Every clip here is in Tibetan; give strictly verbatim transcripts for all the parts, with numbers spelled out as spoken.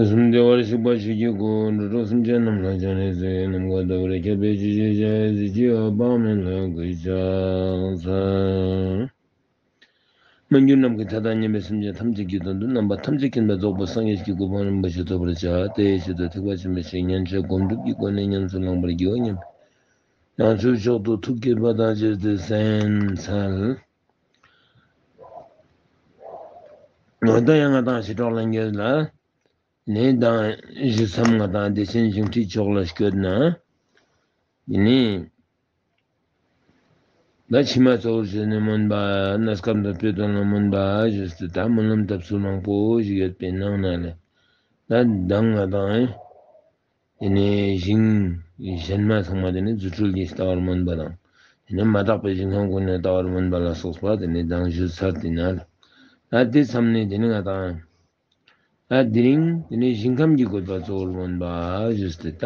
སེམས་བདེ་བར་གཤེགས་པ་ཆོས་ཀྱི་སྐུ། འགྲོ་དྲུག་སེམས་ཅན་རྣམས་ལ་སྦྱངས་ནས་གསོལ། ནམ་མཁའ་ལྟ་བུར་ཁྱབ་པའི་ཆོས་ཀྱི་ཞལ། གཟི་བརྗིད་འོད་དཔག་མེད་ལ་གུས་ཕྱག་འཚལ། མ་གྱུར་ནམ་མཁའི་མཐའ་དང་མཉམ་པའི་སེམས་ཅན་ཐམས་ཅད་ཀྱི་དོན་དུ་རྣམ་པ་ཐམས་ཅད་མཁྱེན་པ་རྫོགས་པའི་སངས་རྒྱས་ཀྱི་གོ་འཕང་རིན་པོ་ཆེ་ཐོབ་པར་བྱ། དེའི་ཆེད་དུ་ཐེག་པ་ཆེན་པོའི་ཕྱིར་ཉན་ཐོས་སྒོམ་སྒྲུབ་ཀྱི་སྒོ་ནས་ཉམས་སུ་བླང་བར་བགྱིའོ་སྙམ་པས། ཡང་ཕྱོགས་མཆོག་ཏུ་ཐུགས་བསྐྱེད་པ་དང་བཅས་ཏེ་གསན་འཚལ། ད་ཡང་ང་དང་ཞི་ཁྲོ་ལྷན་རྒྱས་ལ་ནི་དང་ཞུ་མཚམས། ང་དང་བདེ་ཆེན་ཞིང་ཁྲིད་ཕྱོགས་ལ་སྐྱོད་ན། དེ་ནི་ད་ཕྱི་མ་གཙོ་བོར་བྱས་ནས་སྨོན་པ། གནས་སྐབས་དང་སྤྱོད་དོན་ལ་སྨོན་པ་ཞུས་ཏེ། ད་སྨོན་ལམ་བཏབ་ཚུལ་མང་པོ་ཞིག་ཡོད་པའི་ནང་ན་ལས། ད་མདང་ང་དང་དེ་ནས་ཞིང་གཞན་མ་ཚང་མ་དེ་ནས་རྫུ་འཕྲུལ་གྱིས་བལྟ་བར་སྨོན་པ་དང་། དེ་ནས་མ་དག་པའི་ཞིང་ཁམས་ཀུན་ནས་བལྟ་བར་སྨོན་པ་ལ་སོགས་པ་དེ་ནས་མདང་ཞུས་ཚར་དེ་ན་ལ། ད་དེ་མཚམས་ནས་དེ་ནས་ང་དང་། ད་དེ་རིང་དེ་ནས་ཞིང་ཁམས་ཀྱི་བཀོད་པ་གཙོ་བོར་སྨོན་པ་ཞུས་ཏེ། ད་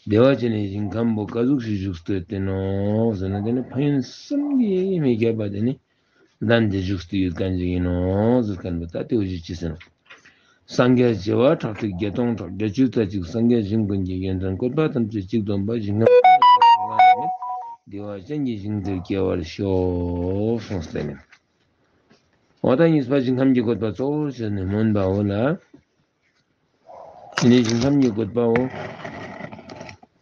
བདེ་བ་ཅན་ནི་ཞིང་ཁམས་པོ་ག་ཟུག་ཞིག་བཞུགས་སྟེ་ཡོད་དེ་ནོ་ཟེར་ན། དེ་ནས་ཕན་ཡོན་བསམ་གྱིས་མི་ཁྱབ་པ་དེ་ནི་ལྡན་ཏེ་བཞུགས་ཏེ་ཡོད་མཁན་ཅིག་ཡིན་ནོ་ཟེར་མཁན་པོ། ད་དེ་འོ་ཞིག་ཅི་ཟེར་ན། སངས་རྒྱས་བྱེ་བ་ཁྲག་ཁྲིག་བརྒྱ་སྟོང་ཕྲག་བརྒྱད་ཅུ་རྩ་གཅིག་སངས་རྒྱས་ཞིང་ཀུན་གྱི་ཡོན་ཏན་བཀོད་པ་ཐམས་ཅད་གཅིག་བསྡོམས་པ་ཞིང་ཁམས་ཀུན་ཏུ་གང་ལ་ཡང་མེད། བདེ་བ་ཅན་གྱི་ཞིང་དེར་སྐྱེ་བར་ཤོག་གསུངས་ཏེ་ནི། འོ་ད་གཉིས་པ་ཞིང་ཁམས་ཀྱི་བཀོད་པ་གཙོ་བོར་བྱས་ནས་སྨོན་པའོ་ལ། དེ་ནས་ཞིང་ཁམས་ཀྱི་བཀོད་པའོ།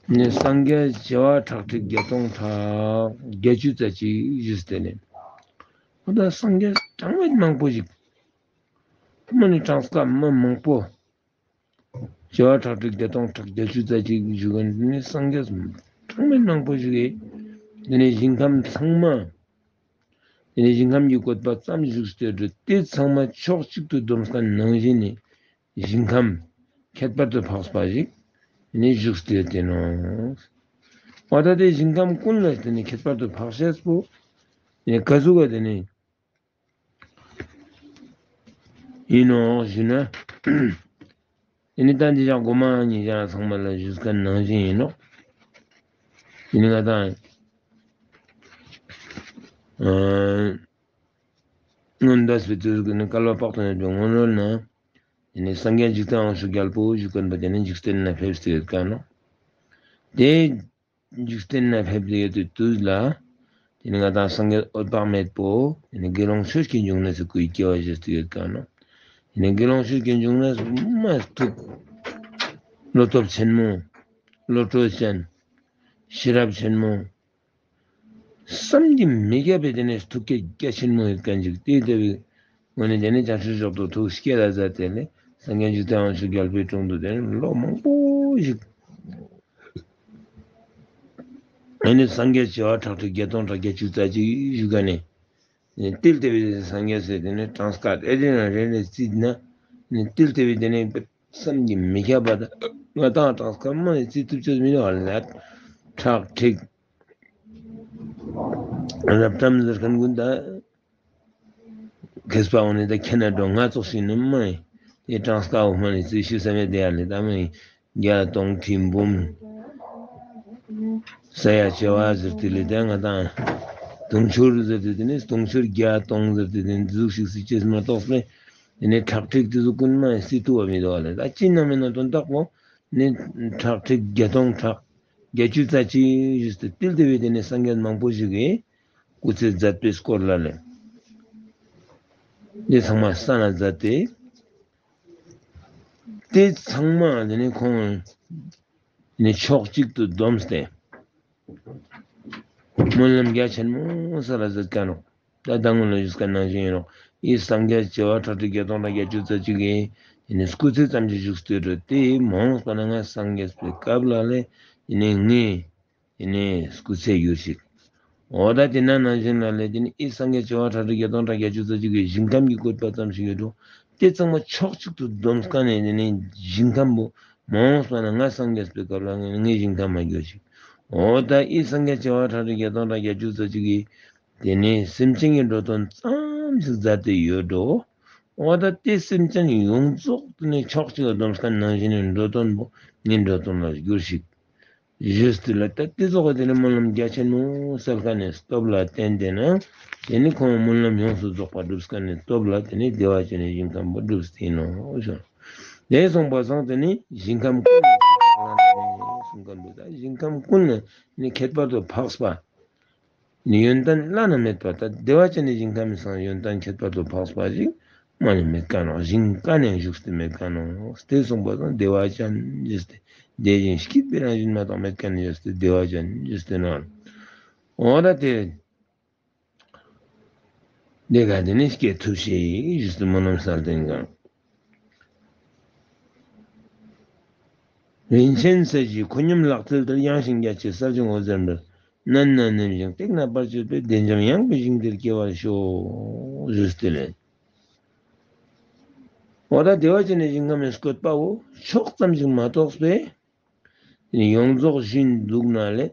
ནི་སངས་རྒྱས་བྱེ་བ་ཁྲག་ཁྲིག་བརྒྱ་སྟོང་ཕྲག་བརྒྱད་ཅུ་རྩ་གཅིག་ཞུས་ཏེ་ནི། འོ་ད་སངས་རྒྱས་གྲངས་མེད་མང་པོ་ཞིག་མ་ནི་གྲངས་ཀ་མ་མང་པོ། བྱེ་བ་ཁྲག་ཁྲིག་བརྒྱ་སྟོང་ཕྲག་བརྒྱད་ཅུ་རྩ་གཅིག་བཞུགས་མཁན་དེ་ནི་སངས་རྒྱས་གྲངས་མེད་མང་པོ་ཞིག་གིས། དེ་ནས་ཞིང་ཁམས་ཚང་མ། དེ་ནས་ཞིང་ཁམས་ཀྱི་བཀོད་པ་ཙམ་བཞུགས་ཏེ་འགྲོ། དེ་ཚང་མ་ཕྱོགས་གཅིག་ཏུ་བསྡོམས་མཁན་ནང་བཞིན་ནི་ཞིང་ཁམས་ཁྱད་པར་དུ་འཕགས་པ་ཞིག་ནི་བཞུགས་ཏེ་ཡོད་དེ་ནོ། འོ་ད་དེ་ཞིང་ཁམས་ཀུན་ལ་དེ་ནི་ཁྱད་པར་དུ་འཕགས་ཤེས་པོ་ནི་ག་ཟུག་ག་དེ་ནི། ཡིན་ནོ་ཞུ་ན། ཡིན་ནི་ད་འདི་ཅག་སྒོ་མ་ཉིད་ཅག་ཚང་མ་ལ་ཞུས་མཁན་ནང་བཞིན་ཡིན་ནོ། ཡིན་ནི་ང་དང་། ཨ། སྔོན་འདས་པའི་དུས་ཀྱི་ནི་བསྐལ་པ་དཔག་ཏུ་མེད་པའི་སྔོན་ལོགས་ན། ཡིན་ནི་སངས་རྒྱས་འཇིག་རྟེན་དབང་ཕྱུག་རྒྱལ་པོ་བཞུགས་མཁན་པོ་དེ་ནི་འཇིག་རྟེན་ན་ཕེབས་ཏེ་ཡོད་མཁན་ནོ། དེ། འཇིག་རྟེན་ན་ཕེབས་ཏེ་ཡོད་དུས་དུས་ལ། དེ་ནི་ང་དང་སངས་རྒྱས་འོད་དཔག་མེད་པོ། དེ་ནི་དགེ་སློང་ཆོས་ཀྱི་འབྱུང་གནས་སུ་སྐུའི་སྐྱེ་བ་བཞེས་ཏེ་ཡོད་མཁན་ནོ། དེ་ནི་དགེ་སློང་ཆོས་ཀྱི་འབྱུང་གནས་སུ་མ་ཐུག་བློ་སྟོབས་ཆེན་མོ། བློ་གྲོས་ཅན། ཤེས་རབ་ཆེན་མོ། བསམ་གྱིས་མི་ཁྱབ་པའི་དེ་ནི་ཐུགས་བསྐྱེད་རྒྱ་ཆེན་མོ་ཡོད་མཁན་ཅིག་དེ་ལྟ་བུའི། འོ་ན་དེ་ནས་བྱང་ཆུབ་མཆོག་ཏུ་ཐུགས་བསྐྱེད་ལ་མཛད་དེ་ལས། སངས་རྒྱས་འཇིག་རྟེན་དབང་ཕྱུག་རྒྱལ་པོའི་དྲུང་དུ་དེ་ནས་ལོ་མང་པོ་ཞིག་ཨ་ནི་སངས་རྒྱས་བྱེ་བ་ཁྲག་ཁྲིག་བརྒྱ་སྟོང་ཕྲག་བརྒྱད་ཅུ་རྩ་གཅིག་བཞུགས་ག་ནས། ཏིལ་ཏེ་བའི་སངས་རྒྱས་ཟེར་དེ་ནས་གྲངས་ཀ་ཨེ་རེ་ན་རེ་རེ་བརྩིས་ན། ནི་ཏིལ་ཏེ་བའི་དེ་ནས་བསམ་གྱིས་མི་ཁྱབ་པ་དང་། ང་དང་གྲངས་ཀ་མ་ནས་བརྩི་ཐུབ་ཆོད་མི་འདུག་ཨ་ལ། ཁྲག་ཁྲིག་རབ་ཏམ་ཟེར་མཁན་ཀུན་ད། མཁས་པ་འོ་ནི་ད་ཁྱེད་ན་འགྲོ་ང་ཙོགས་ཤིག་ནི་མ་ཡིན། དེ་གྲངས་ཀ་འོ་མ་ནི་རྩིས་ཤི་ས་མེད་དེ་ཡ་ལེ་ད་མ་ཡིན། བརྒྱ་སྟོང་ཁྲི་འབུམ། ས་ཡ་བྱེ་བ་ཟེར་དེ་ལེ་ད་ང་དང་། དུང་ཕྱུར་ཟེར་དེ་དེ་ནི་དུང་ཕྱུར་བརྒྱ་སྟོང་ཟེར་དེ་དེ་ནི་དེ་ཟུག་ཤིག་སྲིད་ཅེས་མ་གཏོགས་ལེ། དེ་ནི་ཁྲག་ཁྲིག་དེ་ཟུག་ཀུན་མ་ཡིན་སྲིད་ཐུབ་བ་མི་འདུག་བ་ལེ། ད་ཅི་ན་མིན་ན་དོན་དག་པོ། ནི་ཁྲག་ཁྲིག་བརྒྱ་སྟོང་ཕྲག་བརྒྱད་ཅུ་རྩ་གཅིག་ཞུས་ཏེ་ཏིལ་ཏེ་བའི་དེ་ནས་སངས་རྒྱས་མང་པོ་ཞིག་གིས་སྐུ་ཚེ་མཛད་པའི་སྐོར་ལ་ལས། འདི་ཚང་མ་ས་ལ་མཛད་དེ། དེ་ཚང་མ་དེ་ནས་ཁོང་ནི་ཕྱོགས་གཅིག་ཏུ་བསྡོམས་ཏེ། སྨོན་ལམ་རྒྱ་ཆེན་མོ་ས་ལ་མཛད་ཀ་ནོ། ད་ད་སྔོན་ལ་ཞུས་ཀ་ནང་བཞིན་ཡིན་ནོ། ཨི་སངས་རྒྱས་བྱེ་བ་ཁྲག་ཁྲིག་བརྒྱ་སྟོང་དང་བརྒྱད་ཅུ་རྩ་གཅིག་གིས། ཡིན་ནི་སྐུ་ཚེ་ཙམ་གྱི་བཞུགས་སྟོད་རུ་དེ་མོངས་པ་ན་ང་སངས་རྒྱས་པའི་སྐབས་ལ་ལས། ཡིན་ནི་ངས། ཡིན་ནི་སྐུ་ཚེ་ཡོད་ཞིག་འོ་ད་དེ་ན་ནང་བཞིན་ལ་ལས་དེ་ནི་ཨི་སངས་རྒྱས་བྱེ་བ་ཁྲག་ཁྲིག་བརྒྱ་སྟོང་དང་བརྒྱད་ཅུ་རྩ་གཅིག་གིས་ཞིང་ཁམས་ཀྱི་བཀོད་པ་ཙམ་ཞིག་ཡོད་འགྲོ། དེ་ཚང་མ་ཕྱོགས་གཅིག་ཏུ་བསྡོམས་ཀ་ནས་དེ་ནི་ཞིང་ཁམས་པོ་མོངས་པ་ན་ང་སངས་རྒྱས་པའི་སྐབས་ལ་ངས་ངས་ཞིང་ཁམས་མ་གྱུར་ཞིག་འོ་ད་ཨི་སངས་རྒྱས་བྱེ་བ་ཁྲག་ཁྲིག་བརྒྱ་སྟོང་དང་བརྒྱད་ཅུ་རྩ་གཅིག་གིས། དེ་ནས་སེམས་ཅན་གྱི་འགྲོ་དོན་ཙམ་ཞིག་མཛད་དེ་ཡོད་འགྲོ། འོ་ད་དེ་སེམས་ཅན་ཡོངས་རྫོགས་དེ་ནས་ཕྱོགས་གཅིག་ལ་བསྡོམས་ཀ་ནང་བཞིན་ནས་འགྲོ་དོན་པོ་ངའི་འགྲོ་དོན་ལ་གྱུར་ཞིག་ཞུས་ཏེ་ལ་ད་དེ་ཚོགས་དེ་ནས་སྨོན་ལམ་རྒྱ་ཆེན་མོ་སལ་ཀ་ནས་སྟོབས་ལ་བརྟེན་ཏེ་ན། དེ་ནས་ཁོང་སྨོན་ལམ་ཡོངས་སུ་རྫོགས་པ་སྒྲུབ་ཀ་ནས་སྟོབས་ལ་དེ་ནས་བདེ་བ་ཅན་ནས་ཞིང་ཁམས་པོ་སྒྲུབ་སྟེ་ནོ་ཞུ། ལས་གསུངས་པ་སང་དེ་ནི་ཞིང་ཁམས་ཀུན་ལས་ཁྱད་པར་བླ་ན་མེད་གསུངས་མཁན་པོ། ད་ཞིང་ཁམས་ཀུན་ལས་ནི་ཁྱད་པར་དུ་འཕགས་པ། ནི་ཡོན་ཏན་བླ་ན་མེད་པ། ད་བདེ་བ་ཅན་ནི་ཞིང་ཁམས་སང་ཡོན་ཏན་ཁྱད་པར་དུ་འཕགས་པ་ཞིག་མ་ནི་མེད་ཀ་ནོ། ཞིང་ཀ་ནས་བཞུགས་ཏེ་མེད་ཀ་ནོ། དེ་གསུངས་པ་སང་བདེ་བ་ཅན་ཞེས་ཏེ། བདེ་ཞིང་སྐྱིད་པའི་རང་བཞིན་མ་གཏོགས་མེད་ཀ་ནི་ཞེས་ཏེ་བདེ་བ་ཅན་ཞེས་ཏེ་ནོ། འོ་ད་དེ། འདི་ག་དེ་ནི་སྐྱེ་ཐུབ་ཤེས་ཞུས་ཏེ་སྨོན་ལམ་གསལ་སྟོན་གང་། རིན་ཆེན་གསེར་གྱི་ཁོད་སྙོམས་ལག་མཐིལ་ལྟར། ཡངས་ཤིང་རྒྱ་ཆེ་གསལ་ཞིང་འོད་ཟེར་འབར། མནན་ན་ནེམ་ཞིང་བཏེགས་ན་སྤར་བཅུག་པའི། བདེ་འཇམ་ཡངས་པའི་ཞིང་དེར་སྐྱེ་བར་ཤོག་ཞུས་ཏེ་ལན། འོ་ད་བདེ་བ་ཅན་ནི་ཞིང་ཁམས་ནི་བཀོད་པའོ། ཕྱོགས་ཙམ་ཞིག་མ་གཏོགས་པའི། དེ་ནི་ཡོངས་རྫོགས་ཞིང་འདུག་ན་ལས།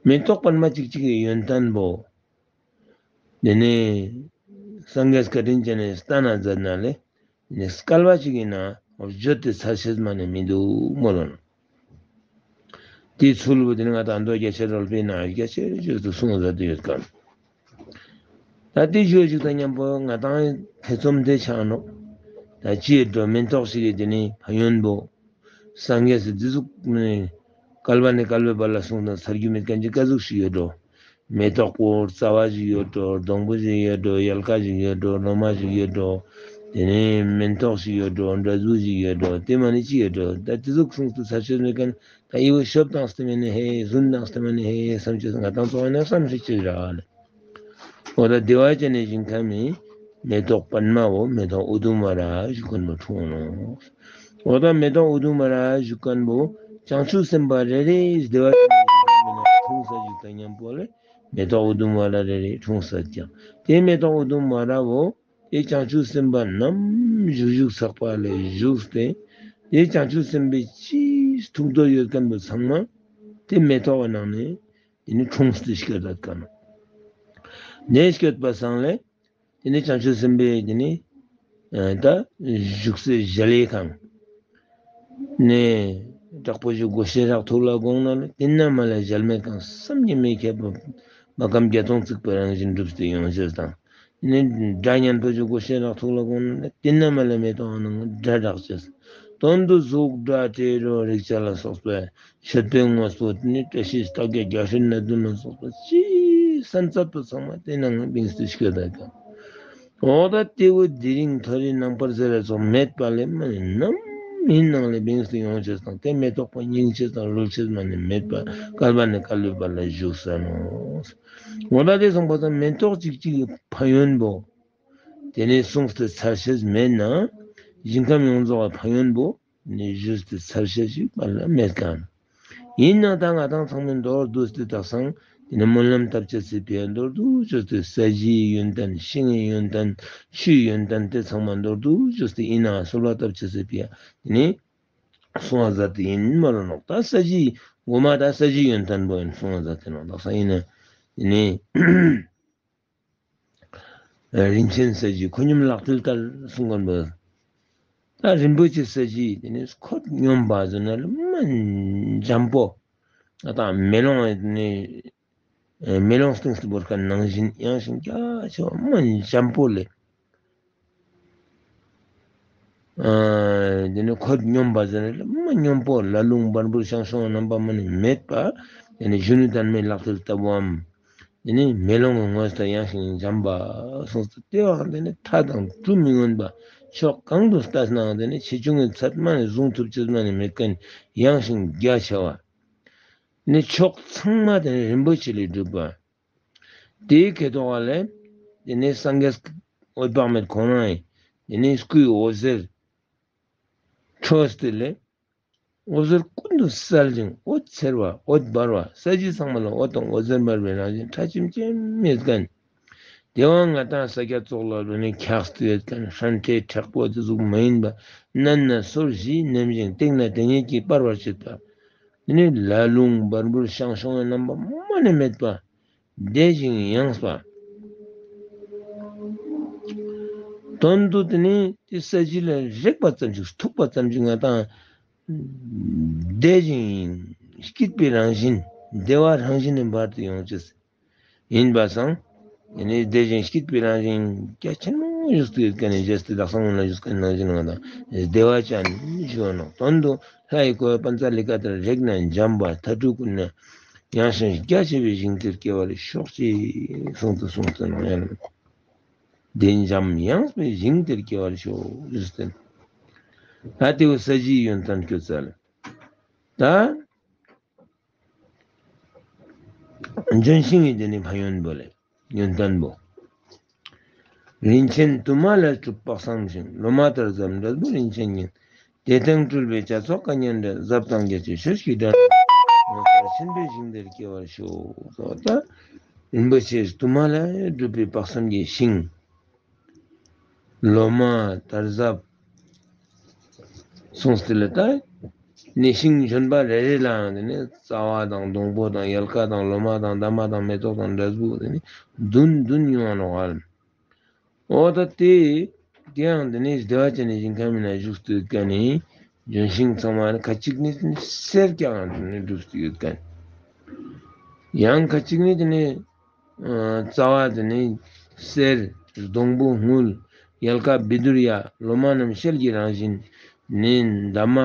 མེ་ཏོག་པདྨ་གཅིག་གཅིག་གི་ཡོན་ཏན་པོ། དེ་ནི་སངས་རྒྱས་བཀའ་དྲིན་ཅན་ནི་ལྟ་ན་མཛད་ན་ལས། དེ་ནི་སྐལ་བ་གཅིག་ཡིན་ན་བརྗོད་དེ་ཚར་ཤེས་མ་ནི་མི་འདུག་མོ་ལོ་ན། དེའི་ཚུལ་བུ་དེ་ནི་ང་དང་མདོ་རྒྱ་ཆེར་རོལ་པའི་ནང་རྒྱ་ཆེར་བརྗོད་དུ་གསུངས་མཛད་དུ་ཡོད་ཀ། ད་དེ་བརྗོད་ཅིག་དང་མཉམ་པོ་ང་དང་ཐེ་ཚོམ་དེ་ཆགས་ནོ། ད་ཅི་ཡོད་འགྲོ་མེ་ཏོག་ཞིག་གི་དེ་ནི་ཕན་ཡོན་པོ། སངས་རྒྱས་སུ་འདི་ཟུག་ནི། བསྐལ་པ་ནས་བསྐལ་པའི་བར་ལ་གསུངས་དང་ཚར་རྒྱུ་མེད་མཁན་གྱི་ཀ་ཟུག་ཞིག་ཡོད་འགྲོ། མེ་ཏོག་པོ་རྩ་བ་ཞིག་ཡོད་འགྲོ། སྡོང་པོ་ཞིག་ཡོད་འགྲོ། ཡལ་ག་ཞིག་ཡོད་འགྲོ། ལོ་མ་ཞིག་ཡོད་འགྲོ། དེ་ནས་མེ་ཏོག་ཞིག་ཡོད་འགྲོ། འདྲ་ཟུག་ཞིག་ཡོད་འགྲོ། དེ་མ་ནི་ཅི་ཡོད་འགྲོ། ད་དེ་ཟུག་གསུངས་ཏེ་ཚར་ཆོད་མེད་མཁན། ད་ཨི་བོ་ཤོབ་དང་སྟེ་མ་ནི་ཧེ། རྫུན་དང་སྟེ་མ་ནི་ཧེ་བསམ་ཆོད་ང་དང་ཚོ་ན་བསམ་ཤེས་ཅི་ར་ལེ། འོ་ད་བདེ་བ་ཅན་ནི་ཞིང་ཁམས་མི་མེ་ཏོག་པདྨ་བོ། མེ་ཏོག་ཨུ་དུམ་ཝ་ར་ཞུ་མཁན་པོ་འཁྲུངས་ནོ། འོ་ད་མེ་ཏོག་ཨུ་དུམ་ཝ་ར་ཞུ་མཁན་པོ་བྱང་ཆུབ་སེམས་དཔའ་རེ་རེ་བདེ་བ་ཅན་ནི་ཞིང་ཁམས་མི་ནི་འཁྲུངས་ས་ཞིག་དང་མཉམ་པོ་ལས། མེ་ཏོག་ཨུ་དུམ་ཝ་ར་རེ་རེ་འཁྲུངས་ས་ཀྱང་དེ་མེ་ཏོག་ཨུ་དུམ་ཝ་ར་བོ་དེ་བྱང་ཆུབ་སེམས་དཔའ་ནམ་བཞུགས་བཞུགས་ཚགས་པ་ལས་བཞུགས་ཏེ། དེ་བྱང་ཆུབ་སེམས་དཔའི་ཅིས་ཐུགས་འདོད་ཡོད་མཁན་པོ་ཚང་མ་དེ་མེ་ཏོག་གི་ནང་ནས། དེ་ནི་འཁྲུངས་ཏེ་སྐྱོད་ད་ཀ་ནོ། ནས་སྐྱོད་པ་སང་ལས། དེ་ནི་བྱང་ཆུབ་སེམས་དཔའི་དེ་ནི། ད་བཞུགས་སའི་གཞལ་ཡས་ཁང་། ནས་དྲག་པོ་ཞིག་སྒོ་ཤེས་རག་ཐུགས་ལ་དགོངས་ན་ལས། དེ་ན་མ་ལས་གཞལ་མེད་ཁང་བསམ་གྱིས་མི་ཁྱབ་པ། མ་ཁམས་བརྒྱ་སྟོང་བརྩིགས་པའི་རང་བཞིན་གྲུབ་སྟེ་ཡོང་ཕྱིར་དང་། ནི་སྒྲ་སྙན་པོ་ཞིག་སྒོ་ཤེས་རག་ཐུགས་ལ་དགོངས་ན་ལས། དེ་ན་མ་ལས་མེ་ཏོག་ནང་སྒྲ་གྲགས་ཕྱིར། དོན་དུ་གཟུགས་སྒྲ་དྲི་རོ་རེག་བྱ་ལ་སོགས་པའི་མཆོད་པའི་དངོས་པོ་དེ་ནི་བཀྲ་ཤིས་རྟགས་བརྒྱད་རྒྱ་ཧྲིལ་སྣ་བདུན་ལ་སོགས་པ་ཅི་སན་ཚད་པོ་ཚང་མ་དེ་ནང་བིངས་ཏེ་སྐྱོད་ད་ཀ། འོ་ད་དེ་བོ་དེ་རིང་ཐོ་རེ་ནང་པར་ཟེར་ར་ཚོགས་མེད་པ་ལས་མ་ནི་ནམ་ཡིན་ནང་ལས་བིངས་ཏེ་ཡོང་ཕྱིར་དང་དེ་མེ་ཏོག་པ་སྙིང་རྗེ་དང་བླུག་ཕྱིར་མ་ནི་མེད་པ་བསྐལ་པ་ནས་བསྐལ་པའི་བར་ལ་བཞུགས་ས་ནོ། འོ་ད་དེ་སོང་པ་དང་མེ་ཏོག་གཅིག་གཅིག་གི་ཕན་ཡོན་པོ། དེ་ནས་གསུངས་ཏེ་ཚར་ཤེས་མེད་ན། ཞིང་ཁམས་ཡོངས་རྫོགས་ལ་ཕན་ཡོན་པོ་ནི་ཞུས་ཏེ་ཚར་ཤེས་ཤིག་པ་ལ་མེད་ཀ། ཡིན་ནའང་ད་ང་དང་ཚང་མས་མདོར་བསྡུས་ཏེ་དག་སང་དེ་ནས་སྨོན་ལམ་བཏབ་ཅེས་སི་ཕི་ཡ་མདོར་བསྡུས་བཅོས་ཏེ་ས་གཞིའི་ཡོན་ཏན་ཤིང་ཡི་ཡོན་ཏན་ཆུའི་ཡོན་ཏན་དེ་ཚང་མ་མདོར་བསྡུས་བཅོས་ཏེ་ཡིན་ནའང་གསོལ་བ་བཏབ་ཅེས་སི་ཕི་ཡ་དེ་ནས་གསུང་བ་མཛད་དེ་ཡིན་མ་རུང་ནོག་ད་ས་གཞི་འགོ་མ་ད་ས་གཞིའི་ཡོན་ཏན་པོ་ཡིན་གསུང་བ་མཛད་དེ་ནོག་དག་སང་ཡིན་ན་དེ་ནས། རིན་ཆེན་གསེར་གྱི་ཁོད་སྙོམས་ལག་མཐིལ་ལྟར་གསུངས་མཁན་པོ། ད་རིན་པོ་ཆེ་གསེར་གྱི་དེ་ནི་ཁོད་སྙོམས་པ་ཟེར་ན་ལ་མ་འཇམ་པོ། ད་མེ་ལོང་ནི་མེ་ལོང་སྟེང་སུ་བོར་ཁ་ནང་བཞིན་ཡངས་ཤིང་རྒྱ་ཆེ་བ་མ་འཇམ་པོ་ལས། དེ་ནི་ཁོད་སྙོམས་པ་ཟེར་ན་ལ་མ་སྙོམས་པོ་ལ་ལུང་འབར་འབུར་ཤང་ཤོང་རྣམ་པ་མ་ནི་མེད་པ། དེ་ནི་གཞོན་ནུ་དར་མའི་ལག་མཐིལ་ལྟ་བུའམ། དེ་ནི་མེ་ལོང་གི་ངོས་ལྟར་ཡངས་ཤིང་འཇམ་པ་གསུངས་སོ། དེ་བ་དེ་ནི་མཐའ་དང་གྲུ་མི་མངོན་པ། ཕྱོགས་གང་དུ་ལྟ་ནའང་དེ་ནི་ཆེ་ཆུང་གི་ཚད་མ་ནི་བཟུང་ཐུབ་ཅེས་མ་ནི་མེད་མཁན་ཡངས་ཤིང་རྒྱ་ཆེ་བ། ནི་ཕྱོགས་ཚང་མ་དེ་ནི་རིན་པོ་ཆེ་ལས་གྲུབ་པ། དེའི་ཁེ་ཐོག་ལས་དེ་ནི་སངས་རྒྱས་འོད་དཔག་མེད་ཁོང་རང་ཡིན། དེ་ནི་སྐུའི་འོད་ཟེར་འཕྲོས་ཏེ་ལས། འོད་ཟེར་ཀུན་ཏུ་གསལ་ཞིང་འོད་འཚེར་བ་འོད་འབར་བ། ས་གཞི་ཚང་མ་ལ་འོད་དང་འོད་ཟེར་འབར་བའི་རང་བཞིན་ཕྲ་ཕྱིན་ཅན་མེད་མཁན། དེ་བ་ང་དང་ས་སྐྱ་བཙོག་ལ་རུ་ནས་འཁྱགས་ཏེ་ཡོད་མཁན་ཧྲན་ཏེ་མཁྲེགས་པོ་དེ་ཟུག་མ་ཡིན་པ། མནན་ན་སོར་བཞིས་མནན་ཞིང་བཏེགས་ན་དེ་ཉིད་ཀྱིས་སྤར་བར་བྱེད་པ། དེ་ནི་ལ་ལུང་འབར་འབུར་ཤང་ཤོང་བའི་རྣམ་པ་མ་ནི་མེད་པ། བདེ་ཞིང་ཡངས་པ། དོན་དུ་དེ་ནི་དེ་ས་གཞི་ལ་རེག་པ་ཙམ་ཞིག་ཐུག་པ་ཙམ་ཞིག་ང་དང་བདེ་ཞིང་སྐྱིད་པའི་རང་བཞིན་བདེ་བ་རང་བཞིན་ནས་འབར་དུ་ཡོང་ཅེས་ཡིན་པ་སང་། དེ་ནི་བདེ་ཞིང་སྐྱིད་པའི་རང་བཞིན་རྒྱ་ཆེན་མོ་ ཞུས་ཏེ་ཡོད་མཁན་ནི་རྗེས་སུ་དག་ས་སྔོན་ལ་ཞུས་མཁན་ནང་བཞིན་ང་དང་བདེ་བ་ཅན་ཞུ་ནོ། དོན་དུ་ལྷ་ཡི་གོ་བ་པཉྩ་ལི་ཀ་ལྟར་རེག་ན་འཇམ་པ་མཐའ་དྲུག་ཀུན་ན་ཡངས་ཤིང་རྒྱ་ཆེ་བའི་ཞིང་དེར་སྐྱེ་བར་ཤོག་ཅིག་གསུངས་ཏེ་གསུངས་ཏེ་ནོ། ཡང་བདེ་འཇམ་ཡངས་པའི་ཞིང་དེར་སྐྱེ་བར་ཤོག་ཞུས་ཏེ། ད་དེའུ་ས་གཞིའི་ཡོན་ཏན་སྐྱོ་ཚལ། ད་ལྗོན་ཤིང་གི་དེ་ནི་ཕན་ཡོན་པོ་ལས་ཡོན་ཏན་པོ། རིན་ཆེན་དུ་མ་ལས་གྲུབ་དཔག་བསམ་ཤིང་། ལོ་མ་དར་ཟབ་འབྲས་བུ་རིན་ཆེན་ཉིད། དེ་སྟེང་སྤྲུལ་པའི་བྱ་ཚོགས་སྐད་སྙན་འདྲ། ཟབ་དང་རྒྱ་ཆེ་ཆོས་ཀྱི་སྒྲ་སྙན། ངོ་མཚར་ཆེན་པོའི་ཞིང་དེར་སྐྱེ་བར་ཤོག། ད་རིན་པོ་ཆེ་དུ་མ་ལས་གྲུབ་པའི་དཔག་བསམ་གྱི་ཤིང་། ལོ་མ་དར་ཟབ་གསུངས་ཏེ་ལས་ད་ནི་ཤིང་ལྗོན་པ་རེ་རེ་ལའང་དེ་ནི་རྩ་བ་དང་སྡོང་པོ་དང་ཡལ་ག་དང་ལོ་མ་དང་འདབ་མ་དང་མེ་ཏོག་དང་འབྲས་བུ་དེ་ནི་བདུན་བདུན་ཡོང་བ་ནོ་ཨ། འོ་ད་དེ་དེའང་དེ་ནི་བདེ་བ་ཅན་ནི་ཞིང་ཁམས་ན་བཞུགས་སུ་ཡོད་མཁན་ནི་ལྗོན་ཤིང་ཚང་མ་ནི་ཁ་ཅིག་ནི་གསེར་རྐྱང་དེ་ནི་གྲུབ་སུ་ཡོད་མཁན། ཡང་ཁ་ཅིག་ནི་དེ་ནི་ཨ་རྩ་བ་དེ་ནི་གསེར། སྡོང་པོ་དངུལ། ཡལ་ག་བཻ་ཌཱུརྱ། ལོ་མ་རྣམས་ཤེལ་གྱི་རང་བཞིན། ནི་འདབ་མ་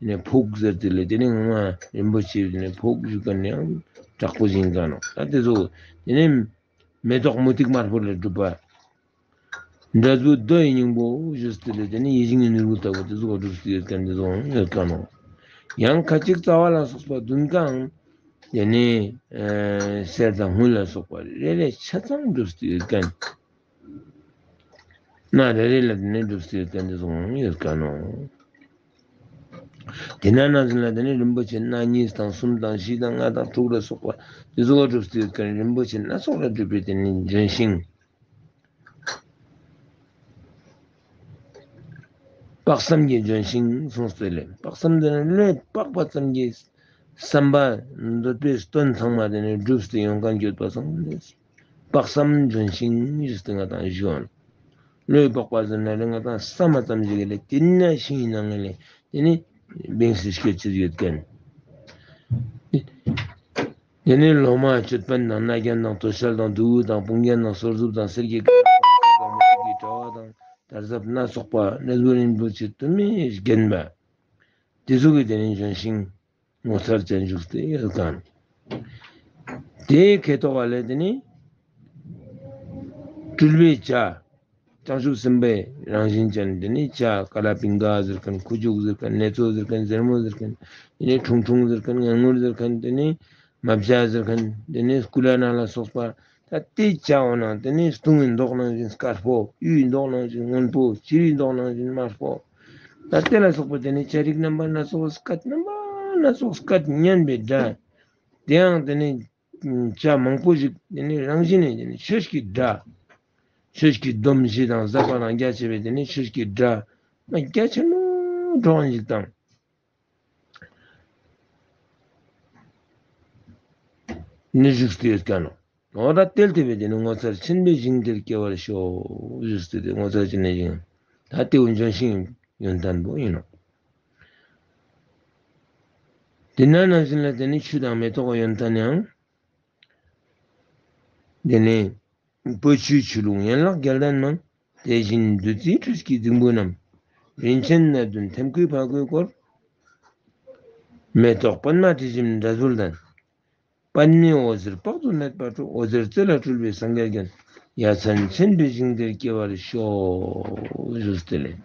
ནི་ཕུག་ཟེར་དེ་ལས་དེ་ནི་ངོ་མ་རིན་པོ་ཆེ་དེ་ནི་ཕུག་ཞུ་མཁན་ནི་ཡང་དྲག་པོ་ཞིག་ཡིན་ཀ་ནོ། ད་དེ་ཚོ་དེ་ནི་མེ་ཏོག་མུ་ཏིག་དམར་པོ་ལས་གྲུབ་པ། འབྲས་བུ་རྡོ་ཡི་སྙིང་པོ་ཞུས་ཏེ་ལས་དེ་ནི་ཡིད་བཞིན་གྱི་ནོར་བུ་ལྟ་བུ་དེ་ཚོ་ག་གྲུབ་སུ་ཡོད་མཁན་དེ་ཚོ་ཡོད་ཀ་ནོ། ཡང་ཁ་ཅིག་རྩ་བ་ལ་སོགས་པ་བདུན་ཀའང་དེ་ནི་ཨ་གསེར་དང་དངུལ་ལ་སོགས་པ་རེ་རེ་ཆ་ཚང་གྲུབ་སུ་ཡོད་མཁན། སྣ་རེ་རེ་ལ་དེ་ནི་གྲུབ་སུ་ཡོད་མཁན་དེ་ཚོ་ཡོད་ཀ་ནོ། དེ་ན་ནང་བཞིན་ལ་དེ་ནི་རིན་པོ་ཆེ་སྣ་གཉིས་དང་གསུམ་དང་བཞི་དང་ལྔ་དང་དྲུག་ལ་སོགས་པ་དེ་ཚོ་ག་གྲུབ་སུ་ཡོད་མཁན་རིན་པོ་ཆེ་སྣ་ཚོགས་ལ་གྲུབ་པའི་དེ་ནི་ལྗོན་ཤིང་། དཔག་བསམ་གྱི་ལྗོན་ཤིང་གསུངས་ཏེ་ལས་དཔག་བསམ་དེ་ནི་བློས་དཔག་པ་ཙམ་གྱིས་བསམ་པ་འདོད་པའི་དོན་ཚང་མ་དེ་ནི་གྲུབ་སྟེ་ཡོང་མཁན་ཡོད་པ་སོང་ལས་དཔག་བསམ་ལྗོན་ཤིང་ཞུས་ཏེ་ང་དང་ཞུ་བ་ནོ། བློས་དཔག་པ་ཟེར་ན་ལས་ང་དང་བསམ་པ་ཙམ་ཞིག་ལས་དེ་ནི་ཤིང་ཡིན་ནའང་ལས་དེ་ནི་བེང་སི་སྐྱོད་ཅིག་ཡོད་མཁན། དེ་ནས་ལོ་མ་ཅོད་པན་དང་རྣ་རྒྱན་དང་དོ་ཤལ་དང་དུ་བུ་དང་སྤུངས་རྒྱན་དང་སོར་གཟུགས་དང་གསེར་གྱི་སྐེ་དང་གསེར་དང་མུ་ཏིག་གི་དྲ་བ་དང་དར་ཟབ་སྣ་ཚོགས་པ་འབྲས་བུ་རིན་པོ་ཆེ་དུ་མས་བརྒྱན་པ། དེ་ཚོ་གི་དེ་ནས་ལྗོན་ཤིང་ངོ་མཚར་ཅན་བཞུགས་ཏེ་ཡོད་ཀ་ནོ། དེའི་ཁེ་ཐོག་ག་ལས་དེ་ནས་སྤྲུལ་པའི་བྱ། བྱང་ཆུབ་སེམས་དཔའི་རང་བཞིན་ཅན་དེ་ནི་བྱ་ཀ་ལ་པིང་ག་ཟེར་མཁན། ཁུ་བྱུག་ཟེར་མཁན། ནེ་ཙོ་ཟེར་མཁན། ཟེར་མོ་ཟེར་མཁན། དེ་ནི་ཁྲུང་ཁྲུང་ཟེར་མཁན། ངན་ངུར་ཟེར་མཁན། དེ་ནི་མ་བྱ་ཟེར་མཁན། དེ་ནི་ཀུ་ལ་ན་ལ་སོགས་པ། ད་དེ་བྱ་འོ་ན་དེ་ནི་སྟོང་གི་མདོག་ནང་བཞིན་དཀར་པོ། གཡུའི་མདོག་ནང་བཞིན་སྔོན་པོ། བྱིའུའི་མདོག་ནང་བཞིན་དམར་པོ། ད་དེ་ལ་སོགས་པ་དེ་ནི་བྱ་རིགས་རྣམ་པ་སྣ་ཚོགས་སྐད་རྣམ་པ་སྣ་ཚོགས་སྐད་སྙན་པའི་སྒྲ། དེའང་དེ་ནི་བྱ་མང་པོ་ཞིག་དེ་ནི་རང་བཞིན་ནས་དེ་ནི་ཆོས་ཀྱི་སྒྲ། ཆོས་ཀྱི་སྡོམ་བཞི་དང་ཟབ་པ་དང་རྒྱ་ཆེ་བའི་དེ་ནི་ཆོས་ཀྱི་སྒྲ་མ་རྒྱ་ཆེན་མོ་སྒྲོག་ཞིག་དང་ནི་བཞུགས་ཏེ་ཡོད་ཀ་ནོ། འོ་ད་དེ་ལྟ་བུའི་དེ་ནི་ངོ་མཚར་ཆེན་པོའི་ཞིང་དེར་སྐྱེ་བར་ཤོག་ཞུས་ཏེ། དེ་ངོ་མཚར་ཆེན་པོའི་ཞིང་། ད་དེའུ་ལྗོན་ཤིང་ཡོན་ཏན་པོ་ཡིན་ནོ། དེ་ན་ནང་བཞིན་ལ་དེ་ནི་ཆུ་དང་མེ་ཏོག་གི་ཡོན་ཏན་ཡང་དེ་ནི་སྤོས་ཆུའི་ཆུ་ཀླུང་ཡན་ལག་བརྒྱད་ལྡན་མ། དེ་བཞིན་བདུད་རྩིའི་ཁྲུས་ཀྱི་རྫིང་བུ་རྣམས། རིན་ཆེན་སྣ་བདུན་ཐེམ་སྐས་ཕ་གུས་བསྐོར། མེ་ཏོག་པདྨ་དྲི་ཞིམ་འབྲས་བུ་ལྡན། པདྨའི་འོད་ཟེར་དཔག་ཏུ་མེད་པ་འཕྲོ། འོད་ཟེར་རྩེ་ལ་སྤྲུལ་པའི་སངས་རྒྱས་བརྒྱན། ཡ་མཚན་ཆེན་པོའི་ཞིང་དེར་སྐྱེ་བར་ཤོག་ཞུས་ཏེ་ལས།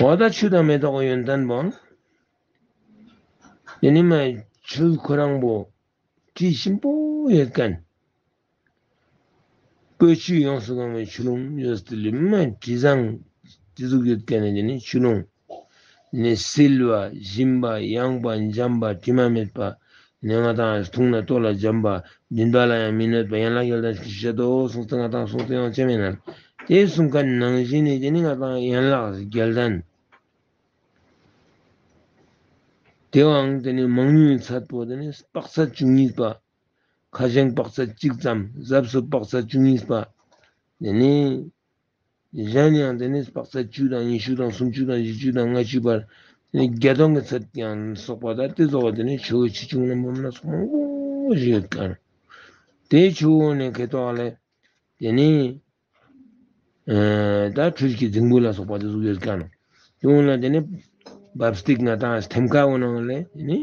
འོ་ད་ཆུ་དང་མེ་ཏོག་གི་ཡོན་ཏན་པོ། དེ་ནི་མ་ཆུ་ཁོ་རང་པོ་དྲི་ཞིམ་པོ་ཡོད་མཁན། སྤོས་ཆུས་ཡོངས་སུ་གང་བའི་ཆུ་ཀླུང་ཡོད་དེ་ལས་མ་དྲི་བཟང་དེ་ཟུག་ཡོད་མཁན་ནི་དེ་ནི་ཆུ་ཀླུང་། ནི་བསིལ་བ་ཞིམ་པ་ཡངས་པ་འཇམ་པ་དྲི་མ་མེད་པ། ནི་ང་དང་འཐུང་ན་ལྟོ་ལ་འཇམ་པ། འདུན་པ་ལ་ཡང་མི་གནོད་པ། ཡན་ལག་བརྒྱད་ལྡན་ཞེས་བཤད་དོ་གསུངས་ཏེ་ང་དང་གསུངས་ཏེ་ཡང་ཅི་མིན་ན། དེ་གསུངས་མཁན་ནང་བཞིན་ནི་དེ་ནི་ང་དང་ཡན་ལག་བརྒྱད་ལྡན། དེའང་དེ་ནི་མང་ཉུང་ཚད་པོ་དེ་ནི་དཔག་ཚད་བཅུ་གཉིས་པ། ཁ་ཞེང་དཔག་ཚད་གཅིག་ཙམ། ཟབས་སུ་དཔག་ཚད་བཅུ་གཉིས་པ། དེ་ནི་གཞན་ཡང་དེ་ནི་དཔག་ཚད་བཅུ་དང་ཉི་ཤུ་དང་སུམ་ཅུ་དང་བཞི་བཅུ་དང་ལྔ་བཅུ་བར། བརྒྱ་སྟོང་གི་ཚད་ཀྱང་སོགས་པ་དང་དེ་ཚོ་དེ་ནི་ཆུ་བོ་ཆེ་ཆུང་རྣམ་པ་སྣ་ཚོགས་མང་པོ་ཞིག་ཡོད་ཀྱང་། དེའི་ཆུ་བོ་ནི་ཁེ་ཏོག་ལས་དེ་ནི། ད་ཁྲུས་ཀྱི་རྫིང་བུ་ལ་སོགས་པ་དེ་ཚོ་ཡོད་ཀྱང་། དེ་འོང་ལ་དེ་ནི་འབབ་སྟེགས་ང་དང་ཐེམ་ཁ་འོང་ནང་ལས་དེ་ནི་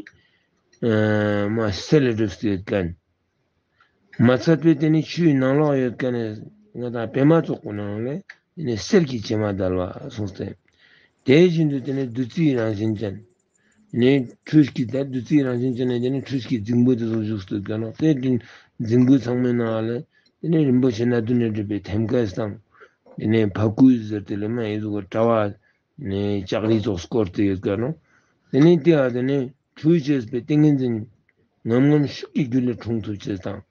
མ་གསེར་ལས་གྲུབ་སྟེ་ཡོད་ཀྱང་། མ་ཚད་པའི་དེ་ནི་ཆུའི་ནང་ལོགས་ཡོད་ཀྱང་ནི་ང་དང་པད་མ་ཙོག་པོ་ནང་ལས་དེ་ནི་གསེར་གྱི་བྱེ་མ་བརྡལ་བ་གསུངས་ཏེ། དེ་བཞིན་དུ་དེ་ནི་བདུད་རྩིའི་རང་བཞིན་ཅན། ནས་ཁྲུས་ཀྱི་ད་བདུད་རྩིའི་རང་བཞིན་ཅན་ནས་དེ་ནི་ཁྲུས་ཀྱི་རྫིང་བུ་དེ་ཚོ་བཞུགས་སུ་གྱུར་ནོ། དེ་དུས་རྫིང་བུ་ཚང་མའི་ནང་ལ་དེ་ནི་རིན་པོ་ཆེ་སྣ་བདུན་ནས་གྲུབ་པའི་ཐེམ་སྐས་དང་། དེ་ནས་བ་ཀུ་ཟེར་དེ་ལས་མ་ཡི་ཟུག་གི་དྲ་བ་ནས་ལྕགས་རི་ཚོགས་བསྐོར་ཏེ་ཡོད་ཀྱང་ནོ། དེ་ནས་དེ་ཡང་དེ་ནས་ཁྲུས་བྱས་པའི་ཏིང་ངེ་འཛིན་ངམ་ངམ་ཤུགས་ཀྱི་རྒྱུ་ལས་འཁྲུངས་ཐུབ་ཅེས་དང་།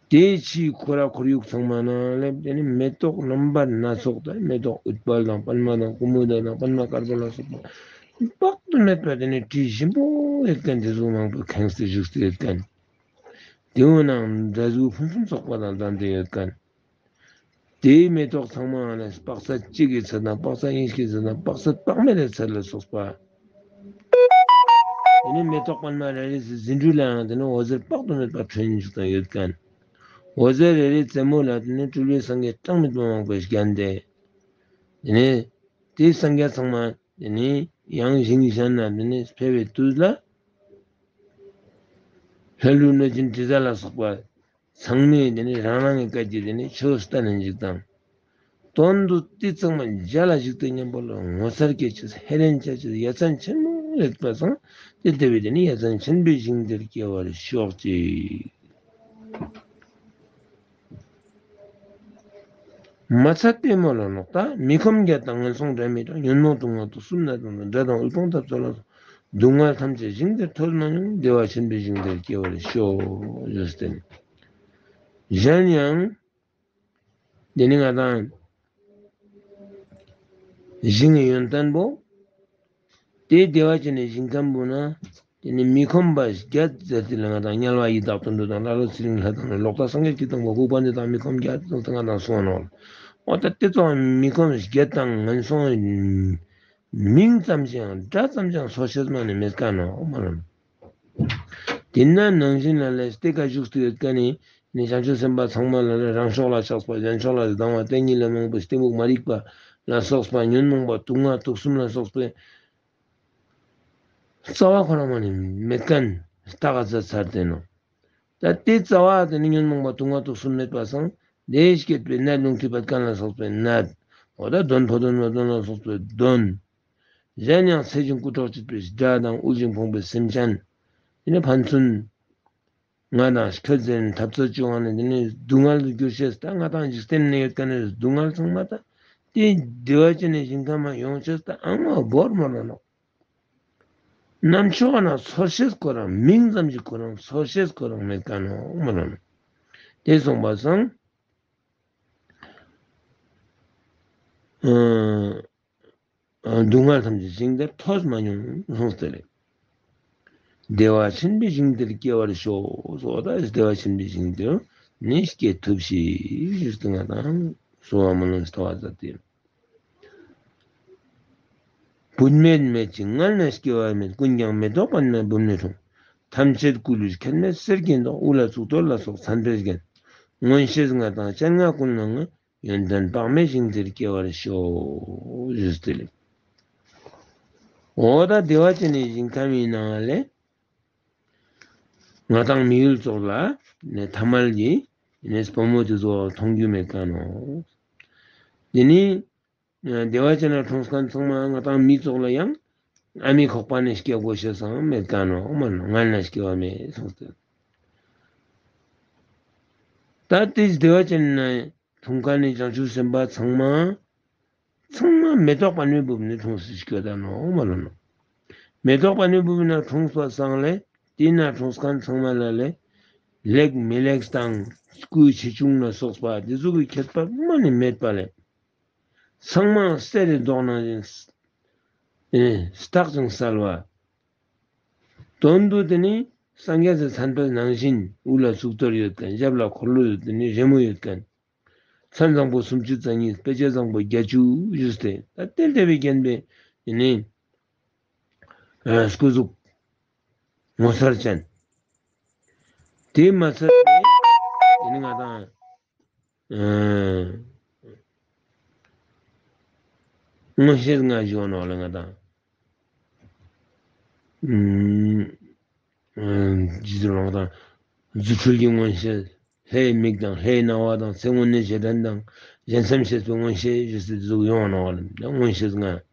དེའི་ཕྱིའི་ཁོ་ར་ཁོར་ཡུག་ཚང་མ་ནང་ལས་དེ་ནི་མེ་ཏོག་རྣམ་པ་སྣ་ཚོགས་དང་། མེ་ཏོག་ཨུཏྤལ་དང་པདྨ་དང་ཀུ་མུ་ད་དང་པདྨ་དཀར་པོ་ལ་སོགས་པ་དཔག་ཏུ་མེད་པ་དེ་ནི་དྲི་ཞིམ་པོ་ཡོད་མཁན་དེ་ཚོ་མང་པོས་ཁེངས་ཏེ་བཞུགས་ཏེ་ཡོད་མཁན། དེ་འོ་ན་འདྲ་གཟུགས་ཕུན་སུམ་ཚོགས་པ་དང་ལྡན་ཏེ་ཡོད་མཁན། དེའི་མེ་ཏོག་ཚང་མ་ལ་དཔག་ཚད་གཅིག་གི་ཚད་དང་། དཔག་ཚད་གཉིས་ཀྱི་ཚད་དང་། དཔག་ཚད་དཔག་མེད་ཀྱི་ཚད་ལ་སོགས་པ། དེ་ནས་མེ་ཏོག་པདྨ་རེ་རེ་ཟི་འབྲུ་ལའང་དེ་ནས་འོད་ཟེར་དཔག་ཏུ་མེད་པ་འཕྲོས་ནས་བཞུགས་དང་ཡོད་མཁན། འོད་ཟེར་རེ་རེའི་རྩེ་མོ་ལ་དེ་ནས་སྤྲུལ་པའི་སངས་རྒྱས་གྲངས་མེད་པ་མང་པོས་བརྒྱན་ཏེ། དེ་ནས་དེའི་སངས་རྒྱས་ཚང་མ་དེ་ནས་ཡང་ཞིང་གཞན་ན་དེ་ནས་ཕེབས་པའི་དུས་ལ། ལྷ་ཀླུ་གནོད་སྦྱིན་དྲི་ཟ་ལ་སོགས་པ་ཚང་མས་དེ་ནས་རང་རང་གི་བཀའ་གྱིས་དེ་ནས་ཆོས་བསྟན་ནས་འཇུག་དང་། དོན་དུ་དེ་ཚང་མ་མཇལ་ལ་བཞུགས་ཏེ་མཉམ་པོ་ལ་ངོ་མཚར་སྐྱེ་ཅེས་ཧེ་རན་ཆ་ཅེས་ཡ་མཚན་ཆེན་མོ་ཡོད་པ་སང་། དེ་ལྟ་བུའི་དེ་ནི་ཡ་མཚན་ཆེན་པོའི་ཞིང་དེར་སྐྱེ་བར་ཤོག་ཅིག། མ་ཚད་པའི་མོ་ལ་ནོག། ད་མི་ཁོམ་བརྒྱད་དང་ངན་སོང་འབྲལ་མེད་དང་། ཉོན་མོངས་དུག་ལྔ་དུག་གསུམ་ནད་དང་དགྲ་དང་དབུལ་ཕོངས་འཐབ་རྩོད་ལ་སོགས་སྡུག་བསྔལ་ཐམས་ཅད་ཞིང་དེར་ཐོས་མ་མྱོང་། བདེ་བ་ཆེན་པོའི་ཞིང་དེར་སྐྱེ་བར་ཤོག་ཟེར་ཏེ། གཞན་ཡང་དེ་ནི་ང་དང་ཞིང་ཡོན་ཏན་པོ། དེའི་བདེ་བ་ཅན་ནི་ཞིང་ཁམས་པོ་ན། དེ་ནི་མི་ཁོམ་པ་བརྒྱད་ཟེར་ཏེ་ལ་ང་དང་དམྱལ་བ་ཡི་དྭགས་དུད་འགྲོ་དང་། ཀླ་ཀློ་ཚེ་རིང་ལྷ་དང་ནི། ལོག་ལྟ་སངས་རྒྱས་ཀྱི་སྡོང་པོ་ལྐུགས་པ་འདི་དག་མི་ཁོམ་བརྒྱད་ཟེར་ཏེ་ང་དང་གསུངས་ནོ། འོ་ད་དེ་ཚོ་མི་ཁོམ་བརྒྱད་དང་ངན་སོང་མིང་ཙམ་ཞིག་ཡང་སྒྲ་ཙམ་ཞིག་ཡང་ཚོར་ཤེས་མ་ནི་མེད་ཀ་ནོ་མ་ལོ། དེ་ན་ནང་བཞིན་ལ་ལས་སྟེ་ཀ་བཞུགས་ཏེ་ཡོད་ཀ་ནི། ནི་བྱང་ཆུབ་སེམས་དཔའ་ཚང་མ་ལ་ལས་རང་ཕྱོགས་ལ་ཆགས་པ། གཞན་ཕྱོགས་ལ་སྡང་བ་སྟེ་གཉིས་ལས་མང་པོ་གཏི་མུག་མ་རིག་པ་ལ་སོགས་པ། ཉོན་མོངས་པ་དུག་ལྔ་དུག་གསུམ་ལ་སོགས་པའི་རྩ་བ་ཁོ་རང་མ་ནི་མེད་མཁན་ལྟ་ག་ཚར་ཚར་ཏེ་ནོ། ད་དེ་རྩ་བ་དེ་ནི་ཉོན་མོངས་པ་དུག་ལྔ་དུག་གསུམ་མེད་པ་སང་། དེས་བསྐྱེད་པའི་ནད་རླུང་མཁྲིས་བད་ཀན་ལ་སོགས་པའི་ནད། འོ་ད་གདོན་ཕོ་གདོན་མོ་གདོན་ལ་སོགས་པའི་གདོན། གཞན་ཡང་འཚེ་ཞིང་རྐུ་འཕྲོག་བྱེད་པའི་དགྲ་དང་། དབུལ་ཞིང་ཕོངས་པའི་སེམས་ཅན། དེ་ནི་ཕན་ཚུན་ང་དང་ཁྱོད་ཟེར་ནས་འཐབ་རྩོད་བྱུང་བ་ནི་དེ་ནི་སྡུག་བསྔལ་དུ་འགྱུར་ཤེས། ད་ང་དང་འཇིག་རྟེན་ནས་ཡོད་མཁན་ནི་སྡུག་བསྔལ་ཚང་མ་ད་དེ་བདེ་བ་ཅན་ནི་ཞིང་ཁམས་མ་ཡོང་ཤེས་ད་ཨང་མ་བོར་མ་ལོ་ནོ། ནམ་ཕྱོགས་ན་ཚོར་ཤེས་ཁོ་རང་མིང་ཙམ་ཞིག་ཁོ་རང་ཚོར་ཤེས་ཁོ་རང་མེད་ཀ་ནོ་མ་ལོ་ནོ། དེ་སོང་པ་སང་། སྡུག་བསྔལ་ཐམས་ཅད་ཞིང་དེར་ཐོས་མ་མྱོང་གསུངས་ཏེ་རེད། བདེ་བ་ཆེན་པོའི་ཞིང་དེར་སྐྱེ་བར་ཤོག་ཟེར་བ་ད་བདེ་བ་ཆེན་པོའི་ཞིང་དེར་ནི་སྐྱེ་ཐུབ་ཤིག་ཞུས་ཏེ་ང་དང་གསོལ་བ་སྨོན་ལམ་ཞུ་བ་མཛད་དེ། བུད་མེད་མེད་ཅིང་མངལ་ན་སྐྱེ་བ་མེད། ཀུན་ཀྱང་མེ་ཏོག་པདྨའི་སྦུབས་ནས་འཁྲུངས། ཐམས་ཅད་སྐུ་ལུས་ཁྱད་མེད་གསེར་གྱི་མདོག། དབུ་ལ་གཙུག་ཏོར་ལ་སོགས་མཚན་དཔེས་བརྒྱན། མངོན་ཤེས་ལྔ་དང་སྤྱན་ལྔ་ཀུན་ལ་མངའ། ཡོན་ཏན་དཔག་མེད་ཞིང་དེར་སྐྱེ་བར་ཤོག་ཞུས་ཏེ་ལེགས། འོ་ད་བདེ་བ་ཅན་ནི་ཞིང་ཁམས་ཡིན་ནའང་ལས། ང་དང་མི་ཡུལ་ཙོགས་ལ་ནས་ཐ་མལ་གྱི་ནས་བུ་མོ་དེ་ཚོ་མཐོང་རྒྱུ་མེད་ཀ་ནོ། དེ་ནི་བདེ་བ་ཅན་ན་འཁྲུངས་མཁན་ཚང་མ་ང་དང་མི་ཙོགས་ལ་ཡང་ཨ་མའི་ཁོག་པ་ནས་སྐྱེ་དགོས་ཤེས་སང་མེད་ཀ་ནོ་མ་ནོ། མངལ་ན་སྐྱེ་བ་མེད་གསུངས་ཏེ། ད་དེ་བདེ་བ་ཅན་ན་འཁྲུངས་མཁན་ནི་བྱང་ཆུབ་སེམས་དཔའ་ཚང་མ། ཚང་མ་མེ་ཏོག་པདྨའི་སྦུབས་ནས་འཁྲུངས་སུ་སྐྱོད་ད་ནོ་མ་ལོ་ནོ། མེ་ཏོག་པདྨའི་སྦུབས་ན་འཁྲུངས་པ་སང་ལས་དེ་ན་འཁྲུངས་མཁན་ཚང་མ་ལ་ལས། ལེགས་མི་ལེགས་དང་སྐུའི་ཆེ་ཆུང་ལ་སོགས་པ་དེ་ཚོ་གི་ཁྱད་པར་མ་ནི་མེད་པ་ལས། ཚང་མ་གསེར་རི་མདོག་ནང་བཞིན། ཨེ། སྟག་ཅིང་གསལ་བ། དོན་དུ་དེ་ནི་སངས་རྒྱས་སི་མཚན་དཔེ་ནང་བཞིན་དབུ་ལ་གཙུག་ཏོར་ཡོད་མཁན། ཞབས་ལ་འཁོར་ལོ་ཡོད་དེ་ནི་རི་མོ་ཡོད་མཁན། མཚན་བཟང་པོ་སུམ་ཅུ་རྩ་གཉིས། དཔེ་བྱད་བཟང་པོ་བརྒྱད་ཅུ་བཞུགས་ཏེ། ད་དེ་ལྟ་བུའི་བརྒྱན་པའི་དེ་ནི་ ཨ་སྐུ་གཟུགས་ངོ་མཚར་ཅན། དེ་མ་ཚད་པའི་དེ་ནི་ང་དང་ཨ་མངོན་ཤེས་ལྔ་ཞུ་ནོ་ལ་ང་དང་ཨ་ཨ་རྗེས་སུ་ལོངས་དང་རྫུ་འཕྲུལ་གྱི་མངོན་ཤེས། ལྷའི་མིག་དང་ལྷའི་རྣ་བ་དང་ཚེ་སྔོན་གནས་རྗེས་དྲན་དང་གཞན་སེམས་ཤེས་པའི་མངོན་ཤེས་ཞུ་སྟེ་གཟུགས་ཡོང་ནོ་ལ་མངོན་ཤེས་ལྔ།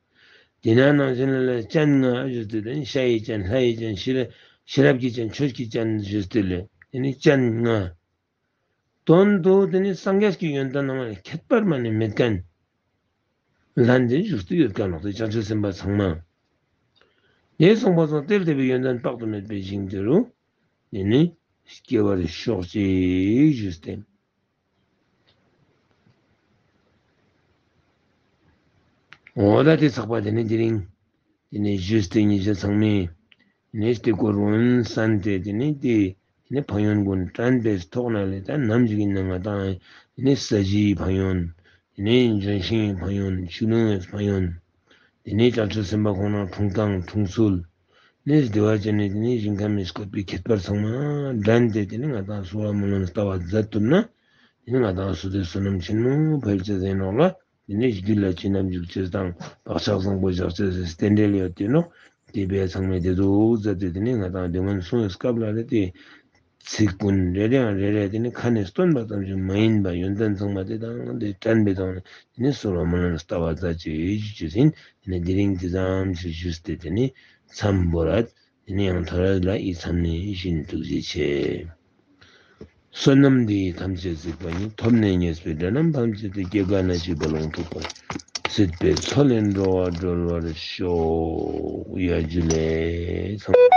དེ་ན་ནང་བཞིན་ལ་སྤྱན་ལྔ་ཞུ་སྟེ་དེ་ནི་ཤ་ཡི་སྤྱན་ལྷ་ཡི་སྤྱན་ཤེས་རབ་ཤེས་རབ་ཀྱི་སྤྱན་ཆོས་ཀྱི་སྤྱན་ཞུ་སྟེ་ལས་དེ་ནི་སྤྱན་ལྔ། དོན་དུ་དེ་ནི་སངས་རྒྱས་ཀྱི་ཡོན་ཏན་རྣམས་ལས་ཁྱད་པར་མ་ནི་མེད་མཁན། ལྷན་དུ་བཞུགས་ཏེ་ཡོད་མཁན་ལོག་སྟེ་བྱང་ཆུབ་སེམས་དཔའ་ཚང་མ། དེ་གསུངས་པ་སོང་སྟེ་དེ་བའི་ཡོན་ཏན་དཔག་ཏུ་མེད་པའི་ཞིང་དེ་རུ། དེ་ནི་སྐྱེ་བར་ཤོག་ཅིག་ཞུས་ཏེ། འོ་ད་དེ་ཚགས་པ་དེ་ནི་དེ་རིང་། དེ་ནས་ཞུས་ཏེ་ཉིན་ཞག་ཚང་མས་ནས་དེ་སྐོར་འོན་བསམ་སྟེ་དེ་ནས་དེ་ནས་ཕན་ཡོན་ཀུན་དྲན་པའི་ཐོག་ན་ལས་ད་ནམ་ཞིག་ཡིན་ན་ང་དང་དེ་ནས་ས་གཞིའི་ཕན་ཡོན། དེ་ནས་ལྗོན་ཤིང་ཕན་ཡོན་ཆུ་ཀླུང་ཕན་ཡོན། དེ་ནས་བྱང་ཆུབ་སེམས་དཔའ་ཁོང་རང་འཁྲུངས་སྟངས་འཁྲུངས་ཚུལ། ནས་བདེ་བ་ཅན་ནས་དེ་ནས་ཞིང་ཁམས་མི་བསྐོས་པའི་ཁྱད་པར་ཚང་མ་དྲན་ཏེ་དེ་ནས་ང་དང་གསོལ་བ་སྨོན་ལམ་བཏབ་པ་མཛད་ཐུབ་ན། དེ་ནས་ང་དང་བསོད་བདེ་བསོད་ནམས་ཆེན་མོ་འཕེལ་ཆེ་ཟེར་ནོག་ལ། དེ་ནས་རྒྱུད་ལ་བྱིན་རླབས་འཇུག་ཅེས་དང་བག་ཆགས་བཟང་པོ་བཞག་ཅེས་ཟེར་རྟེན་འབྲེལ་ཡོད་དེ་ནོག་དེ་བས་ཚང་མས་དེ་ཟུག་མཛད་དེ་དེ་ནས་ང་དང་དེ་སྔོན་གསུངས་པའི་སྐབས་ལ་རེ་དེ། ཚིག་ཀུན་རེ་རེའང་རེ་རེ་དེ་ནི་ཁ་ནས་སྟོན་པ་ཙམ་ཞིག་མ་ཡིན་པ་ཡོན་ཏན་ཚང་མ་དེ་དང་དེ་དྲན་པའི་ཐོག་ནས་དེ་ནི་གསོལ་བ་སྨོན་ལམ་བཏབ་པ་ཙམ་ཅིག་ཞུ་ཞུ་ཟིན་དེ་ནི་དེ་རིང་དེ་ཙམ་ཞིག་ཞུས་ཏེ་དེ་ནི་མཚམས་བོར་ར། དེ་ནས་ཡང་ཐོ་རས་ལ་ཡི་མཚམས་ནས་བཞིན་ཐུགས་རྗེ་ཆེ། བསོད་ནམས་འདི་ཡིས་ཐམས་ཅད་གཟིགས་པ་ཉིད། ཐོབ་ནས་ཉེས་པའི་དགྲ་རྣམས་ཕམ་བྱས་ཏེ། སྐྱེ་རྒ་ན་འཆིའི་རྦ་ཀློང་འཁྲུགས་པ། སྲིད་པའི་མཚོ་ལས་འགྲོ་བ་སྒྲོལ་བར་ཤོག་ཡ་ཇུ་ལེ་ཚང་མ།